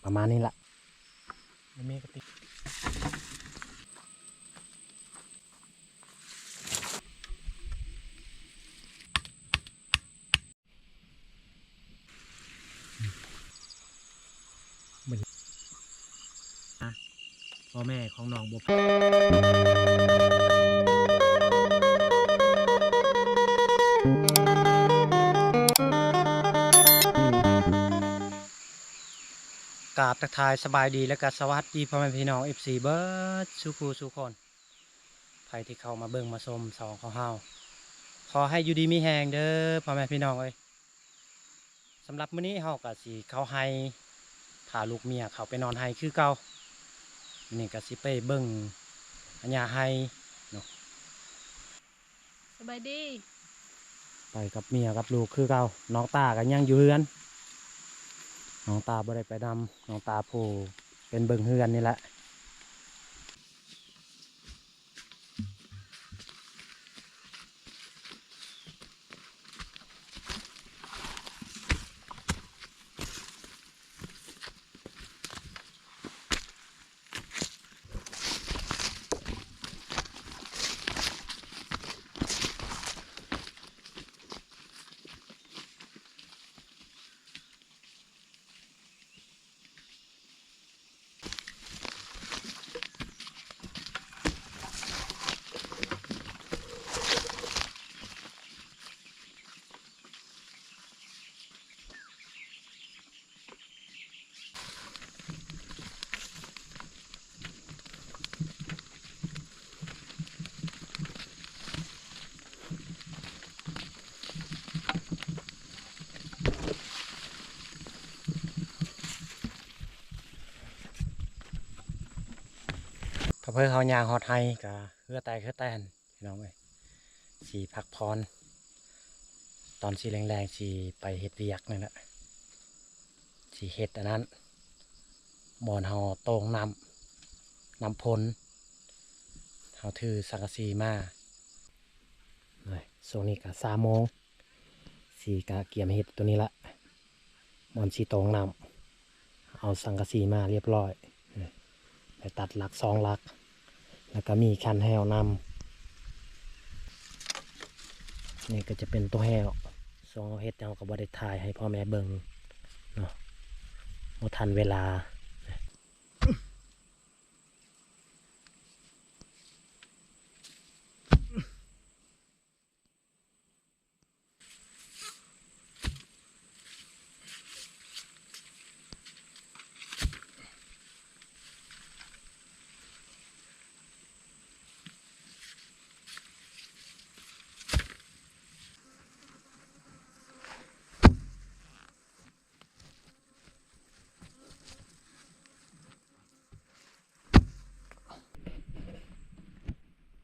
ປະມານນີ້ລະ ມັນມີກະຕິກ ພໍ່ແມ່ຂອງນ້ອງບົວ ກາບທັກທາຍສະບາຍດີ ແລະກະສະຫວັດດີພໍ່ແມ່ພີ່ນ້ອງ ເອັຟຊີ ເບິດສູ່ຜູ້ສູ່ຄົນ ໃຜທີ່ເຂົ້າມາເບິ່ງມາຊົມຊ່ອງຂອງເຮົາ ຂໍໃຫ້ຢູ່ດີມີແຮງເດີພໍ່ແມ່ພີ່ນ້ອງເອີຍ. ສຳລັບມື້ນີ້ເຮົາກະຊິເຂົ້າໄຮ່ ພາລູກເມຍເຂົ້າໄປນອນໄຮ່ຄືເກົ່າ. ມື້ນີ້ກະຊິໄປເບິ່ງຫຍ້າໄຮ່ເນາະ. ສະບາຍດີ ໄປກັບເມຍກັບລູກຄືເກົ່າ. ນ້ອງຕາກະຍັງຢູ່ເຮືອນ ນ້ອງຕາບໍ່ໄດ້ໄປນຳ ນ້ອງຕາຜູ້ເປັນເບິ່ງເຮືອນນີ້ແຫຼະ. ຖ້າເພິ່ນເຮົາຍ່າງຮອດໄຮ່ກະເຫື່ອແຕກເຫື່ອແຕນ ພີ່ນ້ອງເອີຍ ຊິພັກຜ່ອນ. ຕອນຊິແລງໆ ຊິໄປເຮັດວຽກນັ້ນແຫຼະ ຊິເຮັດອັນນັ້ນ ບ່ອນເຮົາໂຕ່ງນ້ຳ ນ້ຳພົນ ເຮົາຖືສັງກະສີມາ. ຊ່ວງນີ້ກະສາມໂມງ ຊິກະກຽມເຮັດໂຕນີ້ລະ ບ່ອນຊິໂຕ່ງນ້ຳ ເອົາສັງກະສີມາລຽບລ້ອຍ ໄປຕັດຫຼັກສອງຫຼັກ ແລ້ວກະມີຄັນແຮ້ວນຳ. ນີ້ກະຈະເປັນໂຕແຮ້ວ ຊ່ວງເຮົາເຮັດເຮົາກະບໍ່ໄດ້ຖ່າຍໃຫ້ພໍ່ແມ່ເບິ່ງເນາະ ບໍ່ທັນເວລາ.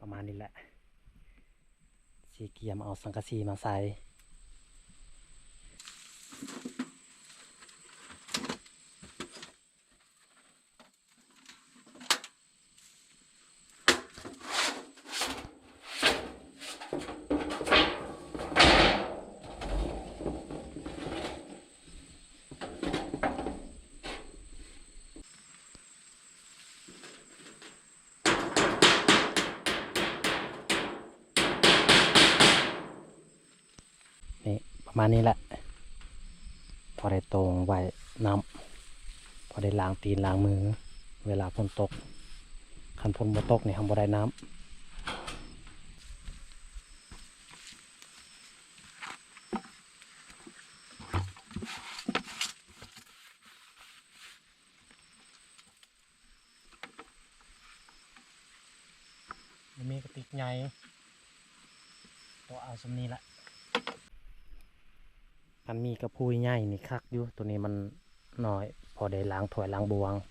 ປະມານນີ້ແຫຼະ ຊິກຽມເອົາສັງກະສີມາໃສ່. ນີ້ ປະມານນີ້ແຫຼະ ພໍໄດ້ໂຕ່ງໄວ້ນ້ຳ ພໍໄດ້ລ້າງຕີນລ້າງມືເວລາຝົນຕົກ. ຄັນຝົນບໍ່ຕົກນີ້ ເຮົາບໍ່ໄດ້ນ້ຳ. ບໍ່ມີກະຕິກໃຫຍ່ ໂຕເອົາສ່ຳນີ້ລະ. ຄັນມີກະພຸຍໃຫຍ່ນີ້ຄັກຢູ່ ໂຕນີ້ມັນນ້ອຍ ພໍໄດ້ລ້າງຖ້ວຍລ້າງບ່ວງ. ນີ້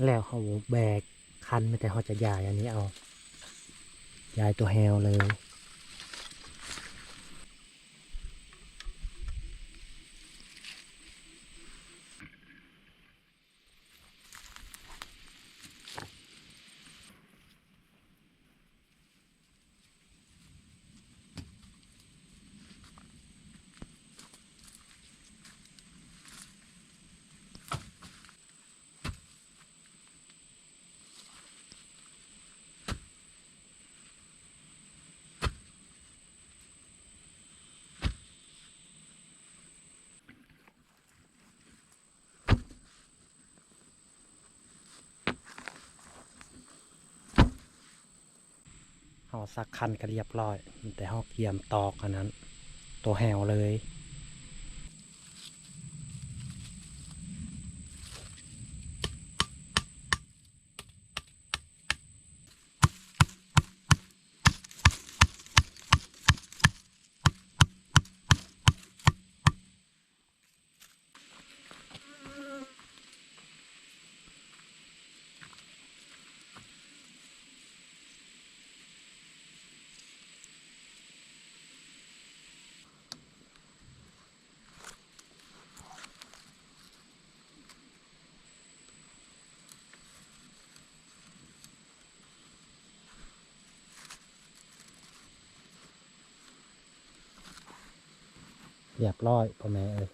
ແລ້ວເຮົາແບກຄັນ ມີແຕ່ເຮົາຈະຢາຍອັນນີ້ເອົາ ຢາຍຕົວແຮວເລີຍ. ເຮົາສັກຄັນກໍລຽບຮ້ອຍ ມີແຕ່ເຮົາກຽມຕອກອັນນັ້ນ ຕົວແຮວເລີຍ. ຮຽບຮ້ອຍ ພໍ່ແມ່ເອີຍ.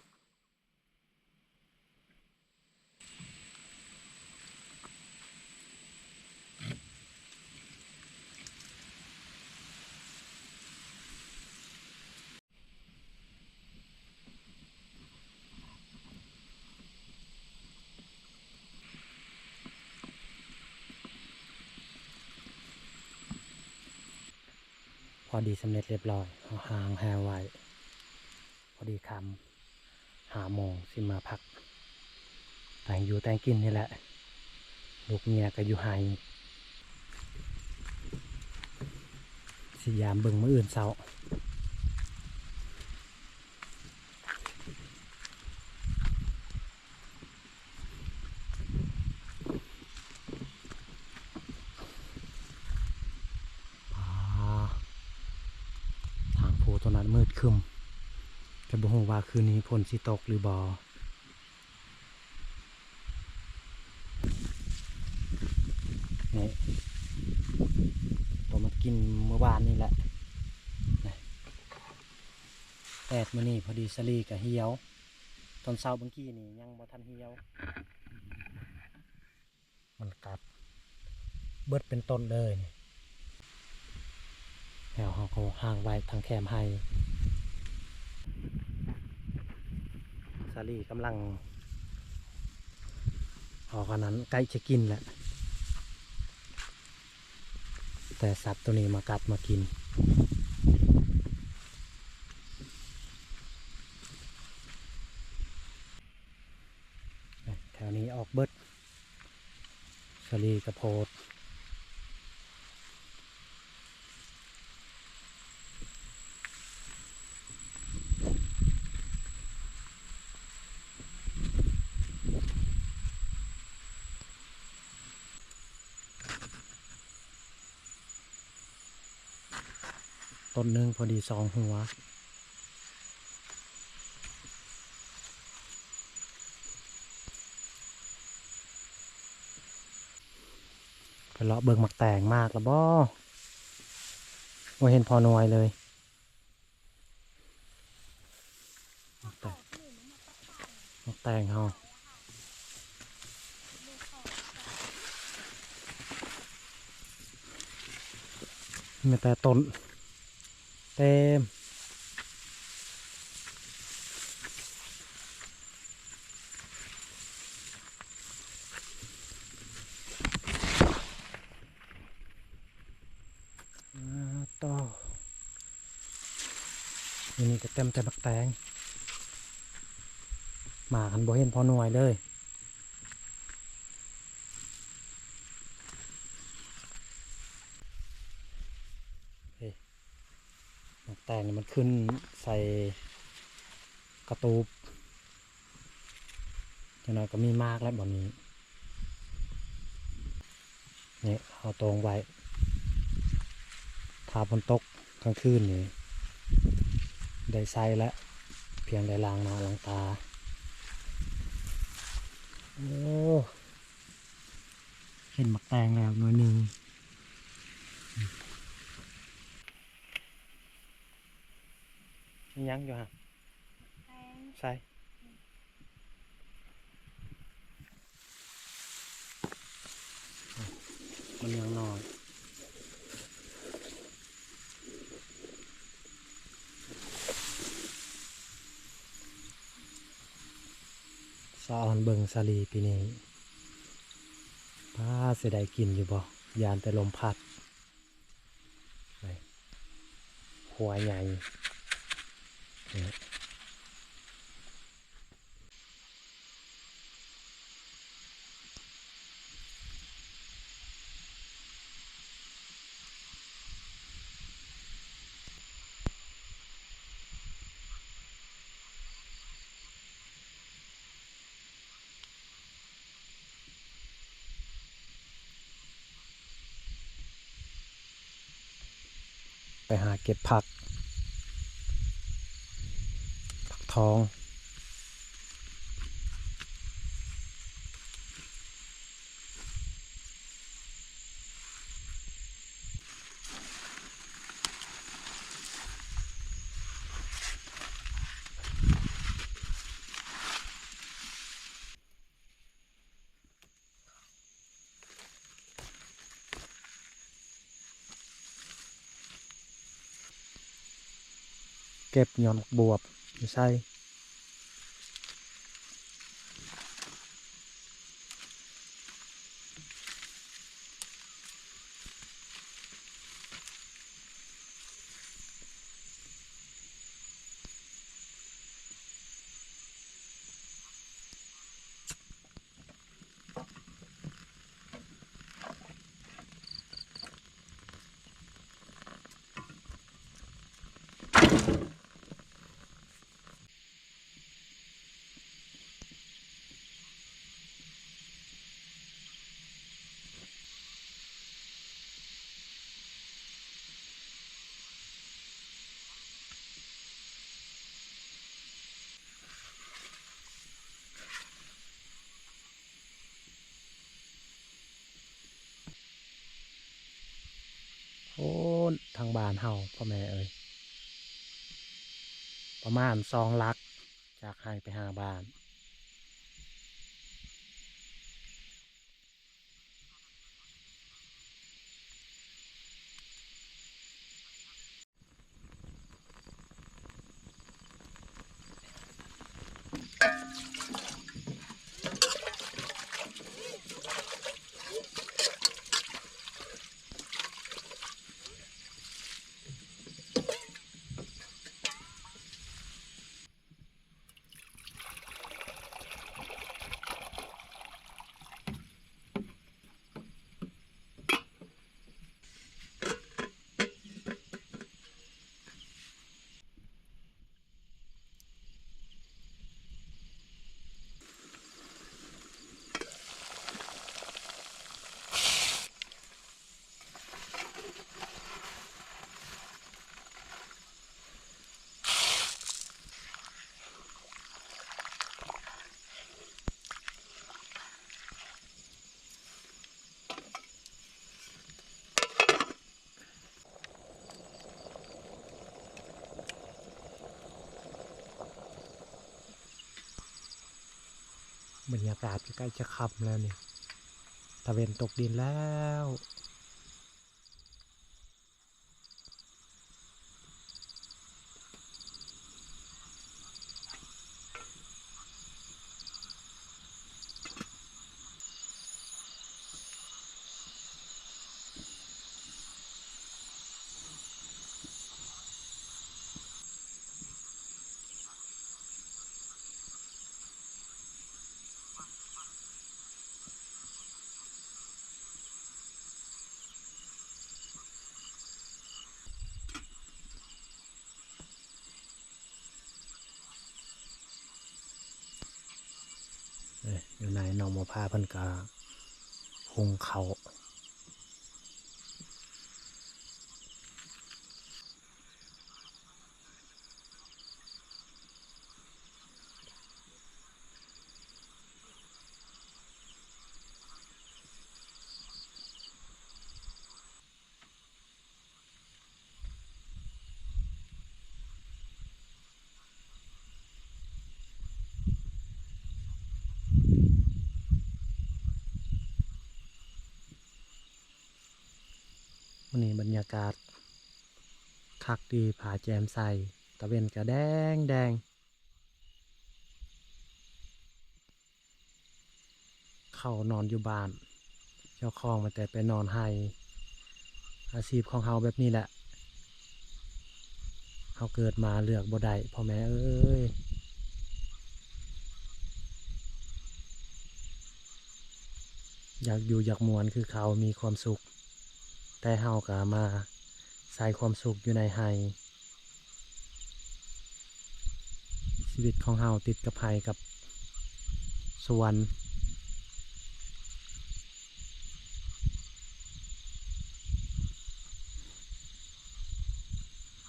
ພໍດີສຳເລັດລຽບຮ້ອຍ ເຮົາຫາງແຮໄວ້ ພໍດີຄ່ຳ ຫ້າໂມງ ຊິມາພັກ ແຕ່ງຢູ່ແຕ່ງກິນນີ້ແຫຼະ ລູກເມຍກໍຢູ່ໄຮ່ ຊິຢາມເບິ່ງມື້ອື່ນເຊົ້າ. ປາ ທາງພູຕົວນັ້ນມືດຄຶ້ມ ແຕ່ບໍ່ຮູ້ວ່າຄືນນີ້ຝົນຊິຕົກຫຼືບໍ່. ນີ້ ຕົວມັນກິນມື້ວານນີ້ແຫຼະ ແດດມື້ນີ້ພໍດີສາລີກໍຫ່ຽວ ຕອນເຊົ້າເມື່ອກີ້ນີ້ຍັງບໍ່ທັນຫ່ຽວ ມັນກັດເບິດເປັນຕົ້ນເລີຍນີ້ ແລ້ວເຮົາກໍຫາງໄວ້ທາງແຄມໄຮ່ ສາລີກຳລັງ ອອກອັນນັ້ນ ໃກ້ຈະກິນແຫຼະ ແຕ່ສັດໂຕນີ້ມາກັດມາກິນ ແຖວນີ້ອອກເບິດ ສາລີກະໂພດ ຕົ້ນໜຶ່ງພໍດີສອງຫົວ ໄປເລາະເບິ່ງໝາກແຕງ ໝາກລະບໍ່? ບໍ່ເຫັນພໍໜ່ວຍເລີຍ. ໝາກແຕງ ໝາກແຕງເຮົາ ມີແຕ່ຕົ້ນເຕັມ. ອາ ໂຕ ນີ້ກໍເຕັມແຕ່ໝາກແຕງ ໝາກຫັ້ນບໍ່ເຫັນພໍໜ່ວຍເລີຍ. ເອີ ໝາກແຕງນີ້ມັນຂຶ້ນໃສ່ກະຕູບ. ຈັກໜ້ອຍກໍມີໝາກແລ້ວບ່ອນນີ້. ນີ້ເຮົາໂຕ່ງໄວ້ ຖ້າຝົນຕົກກາງຄືນນີ້ໄດ້ໃຊ້ແລ້ວ ພຽງໄດ້ລ້າງໜ້າລ້າງຕາ. ໂອ້ ເຫັນໝາກແຕງແລ້ວໜ່ວຍໜຶ່ງ. ຍັງຢູ່ຫະ? ແຕງ ໃສ່ ມັນຍັງນ້ອຍ. ສະອອນເບິ່ງສາລີປີນີ້ ປ້າ ຊິໄດ້ກິນຢູ່ບໍ່? ຢ້ານແຕ່ລົມພັດ. ນີ້ ຫົວໃຫຍ່ ນີ້. ໄປຫາເກັບຜັກ ຜັກທອງ. ເກັບຍອດໝາກບວບຢູ່ໃສ່. ໂອ້ ທາງບ້ານເຮົາ ພໍ່ແມ່ເອີຍ ປະມານສອງຫຼັກ ຈາກໄຮ່ໄປຫາບ້ານ. ບັນຍາກາດໃກ້ຈະຄ່ຳແລ້ວນີ້ ຕາເວັນຕົກດິນແລ້ວ. ເອີ ຢູ່ໃນນ້ອງໝໍພາເພິ່ນກະຫຸງເຂົ້າ ນີ້ບັນຍາກາດຄັກດີ ຟ້າແຈ່ມໃສ ຕາເວັນກະແດງໆ. ເຂົ້ານອນຢູ່ບ້ານ ເຈົ້າຂອງມາແຕ່ໄປນອນໄຮ່. ອາຊີບຂອງເຮົາແບບນີ້ແຫຼະ ເຮົາເກີດມາເລືອກບໍ່ໄດ້ ພໍ່ແມ່ເອີຍ. ຢາກຢູ່ຢາກມ່ວນຄືເຂົາ ມີຄວາມສຸກ ແຕ່ເຮົາກະມາໃຊ້ຄວາມສຸກຢູ່ໃນໄຮ່. ຊີວິດຂອງເຮົາຕິດກັບໄຮ່ກັບສວນ.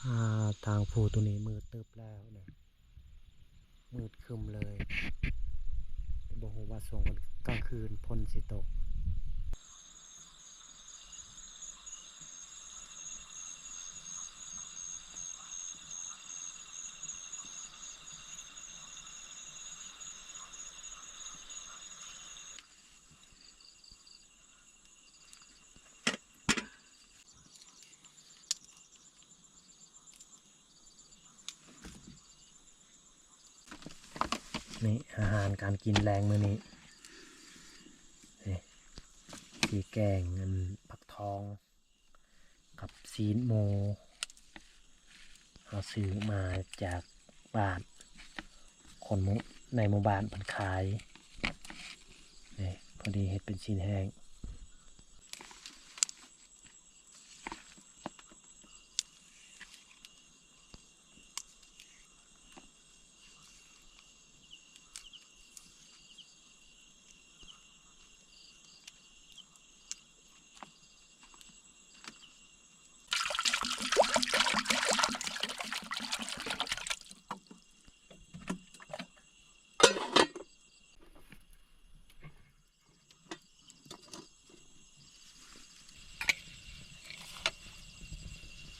ອາ ທາງພູໂຕນີ້ມືດຕຶບແລ້ວນະ. ມືດຄຶ້ມເລີຍ ແຕ່ບໍ່ຮູ້ວ່າຊ່ວງກາງຄືນຝົນຊິຕົກ. ນີ້ອາຫານການກິນແລງມື້ນີ້ ນີ້ ຊິແກງອັນຜັກທອງກັບຊີ້ນໝູ ເຮົາຊື້ມາຈາກບ້ານ ຄົນໝູ່ ໃນໝູ່ບ້ານເພິ່ນຂາຍ. ນີ້ ພໍດີເຮັດເປັນຊີ້ນແຫ້ງ.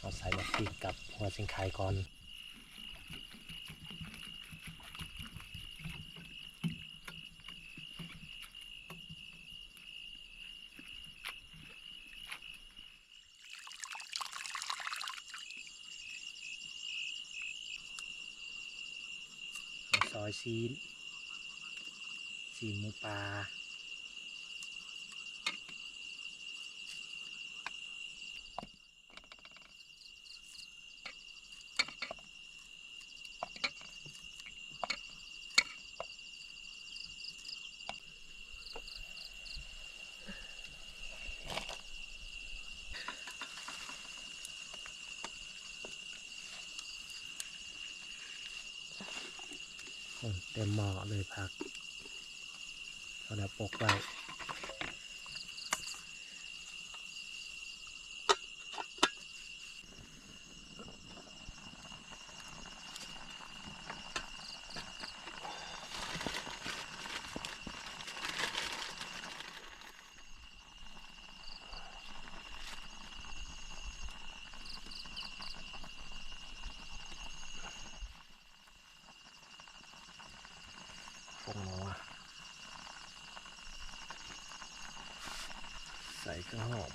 ເຮົາໃສ່ໝາກພິກກັບຫົວສີໄຄກ່ອນ. ຊອຍຊີ້ນ ຊີ້ນໝູປ່າ. ໂອ້ ເຕັມໝໍ້ເລີຍຜັກ ເອົາແລ້ວປົກໄວ້. ຜົງນົວ ໃສ່ເຄື່ອງຫອມ.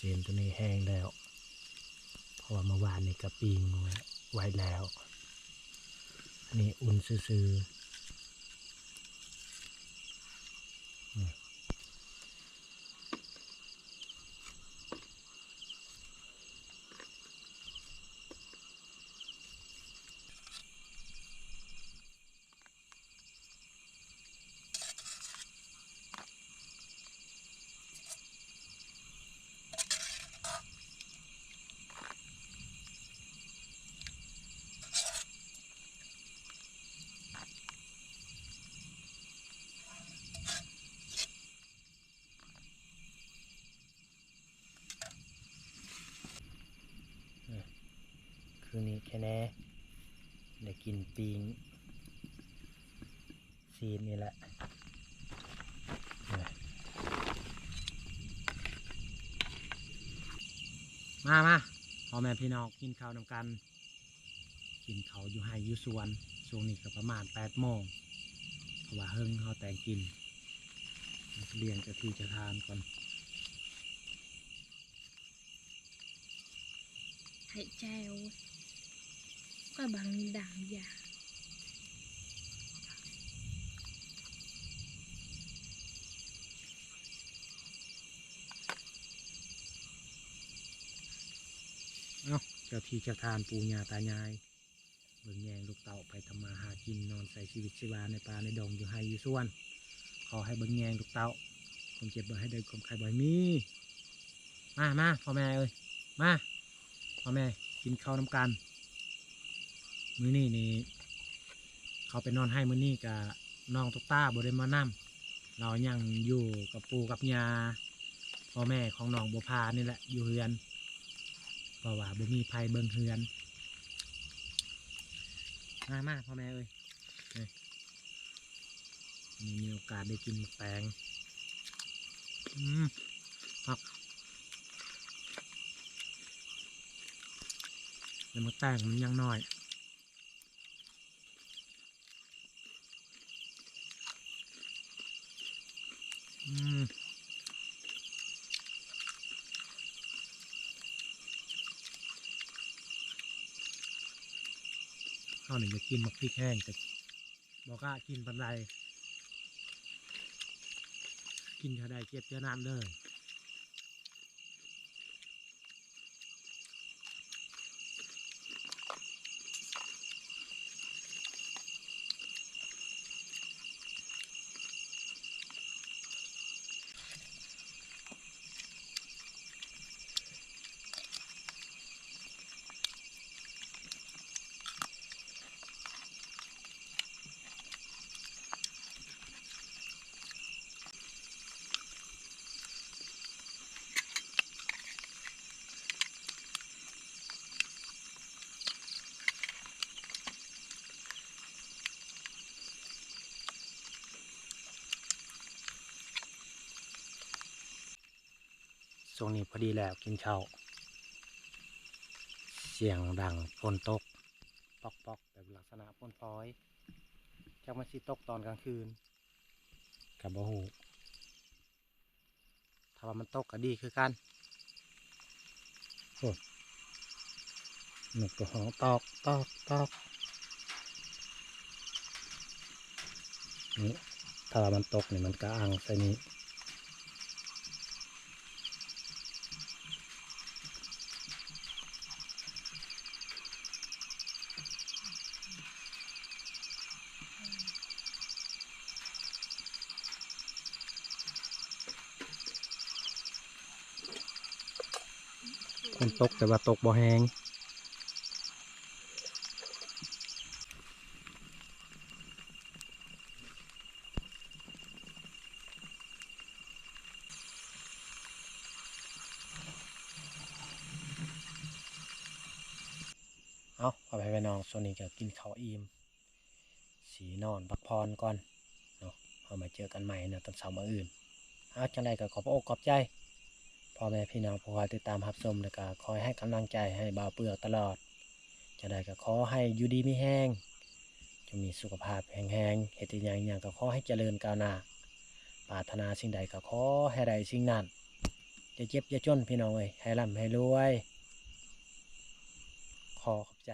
ຊີ້ນໂຕນີ້ແຫ້ງແລ້ວ ເພາະວ່າເມື່ອວານນີ້ກະປີ້ງໄວ້ແລ້ວ ອັນນີ້ອຸ່ນຊື່ໆ. ອື ມື້ນີ້ແຄ່ແນ່ ໄດ້ກິນປີ້ງຊີ້ນນີ້ແຫຼະ. ມາ ມາ ພໍ່ແມ່ພີ່ນ້ອງ ກິນເຂົ້ານຳກັນ. ກິນເຂົ້າຢູ່ໄຮ່ຢູ່ສວນ. ຊ່ວງນີ້ກໍປະມານແປດໂມງ ເພາະວ່າເຫິງເຮົາແຕ່ງກິນ. ມາລຽງເຈົ້າທີ່ເຈົ້າທານກ່ອນ. ໄຂ່ແຈ່ວ ກໍບາງຢ່າງ. ເອົ້າ ເຈົ້າທີ່ເຈົ້າທານ ປູ່ຍ່າຕາຍາຍ ເບິ່ງແຍງລູກເຕົ້າໄປທຳມາຫາກິນ ນອນໃຊ້ຊີວິດຊີວາໃນປ່າໃນດົງ ຢູ່ໄຮ່ຢູ່ສວນ. ຂໍໃຫ້ເບິ່ງແຍງລູກເຕົ້າ ຄວາມເຈັບບໍ່ໃຫ້ໄດ້ ຄວາມໄຂ້ບໍ່ໃຫ້ມີ. ມາ ມາ ພໍ່ແມ່ເອີຍ ມາ ພໍ່ແມ່ ກິນເຂົ້ານຳກັນ. ມື້ນີ້ນີ້ ເຂົາໄປນອນໄຮ່ມື້ນີ້ກະ ນ້ອງຕຸກຕາບໍ່ໄດ້ມານຳ. ລາວຍັງຢູ່ກັບປູ່ກັບຍ່າ ພໍ່ແມ່ຂອງນ້ອງບົວຜານີ້ແຫຼະ ຢູ່ເຮືອນ ເພາະວ່າບໍ່ມີໃຜເບິ່ງເຮືອນ. ມາ ມາ ພໍ່ແມ່ເອີຍ ນີ້ມີໂອກາດໄດ້ກິນໝາກແຕງ. ອືມ ຄັກ ແຕ່ໝາກແຕງມັນຍັງນ້ອຍ. ອືມ ເຮົານີ້ຢາກກິນໝາກພິກແຫ້ງ ແຕ່ບໍ່ກ້າກິນປານໃດ ກິນເທື່ອໃດເຈັບເທື່ອນັ້ນເລີຍ. ຊ່ວງນີ້ພໍດີແລ້ວກິນເຂົ້າ ສຽງດັງຝົນຕົກ ປອກໆ ແບບລັກສະນະຝົນຝອຍ ຈັກມັນຊິຕົກຕອນກາງຄືນກໍບໍ່ຮູ້. ຖ້າວ່າມັນຕົກກໍດີຄືກັນ. ໂອ້ ນົກກໍຮ້ອງຕອກຕອກຕອກ. ນີ້ ຖ້າວ່າມັນຕົກນີ້ ມັນກະອັ່ງໃສ່ນີ້. ຝົນຕົກ ແຕ່ວ່າຕົກບໍ່ແຮງ. ເອົາ ພໍ່ແມ່ພີ່ນ້ອງ ຊ່ວງນີ້ກໍກິນເຂົ້າອີ່ມ ຊິນອນພັກຜ່ອນກ່ອນເນາະ. ເຮົາມາເຈີກັນໃໝ່ໃນຕອນເຊົ້າມື້ອື່ນ. ເອົາ ຈັ່ງໃດກໍຂອບອົກຂອບໃຈພໍ່ແມ່ພີ່ນ້ອງຜູ້ຄອຍຕິດຕາມຮັບຊົມ ແລ້ວກໍຄອຍໃຫ້ກຳລັງໃຈໃຫ້ບ່າວເປືອກຕະຫຼອດ. ຈັ່ງໃດກໍຂໍໃຫ້ຢູ່ດີມີແຮງ, ຈົ່ງມີສຸຂະພາບແຂງແຮງ, ເຮັດຫຍັງຫຍັງກໍຂໍໃຫ້ຈະເລີນກ້າວໜ້າ, ປາດຖະໜາສິ່ງໃດກໍຂໍໃຫ້ໄດ້ສິ່ງນັ້ນ, ຢ່າເຈັບຢ່າຈົນພີ່ນ້ອງເອີຍ, ໃຫ້ລ່ຳໃຫ້ລວຍ. ຂໍຂອບໃຈ.